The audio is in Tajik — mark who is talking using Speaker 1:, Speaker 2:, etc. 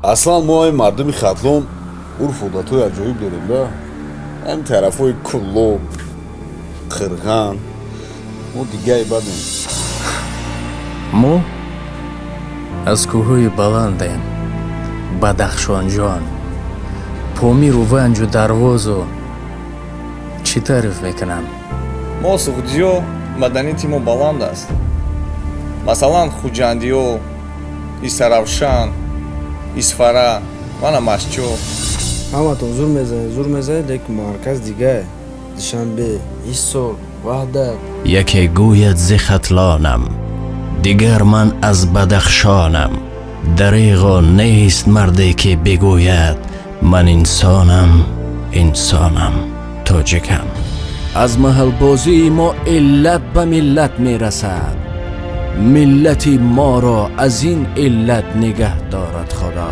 Speaker 1: Аслан мо ҳамин мардуми Хатлон урфу одатҳои аҷоиб дорем да. Ҳамин тарафҳои Кӯлоб, Қирған, мо дигаи бадем.
Speaker 2: Мо аз кӯҳҳои баландем, Бадахшонҷон, Помиру Ванҷу Дарвозу чӣ таъриф мекунам.
Speaker 3: Мо, суғдиё, маданияти мо баланд аст. Масалан, хуҷандиё, Истаравшан, Исфара, мана Мастчо.
Speaker 4: Ҳаматон зур мезанед, зур мезанед, лекин марказ дигае: Душанбе, Ҳисор, Ваҳдат.
Speaker 5: Яке гӯяд: зи Хатлонам, дигар: ман аз Бадахшонам. Дареғо нест марде, ки бигӯяд: ман инсонам, инсонам, тоҷикам.
Speaker 6: Аз маҳалбозии мо иллат ба миллат мерасад. Миллати моро аз ин иллат нигаҳ дорад Худо.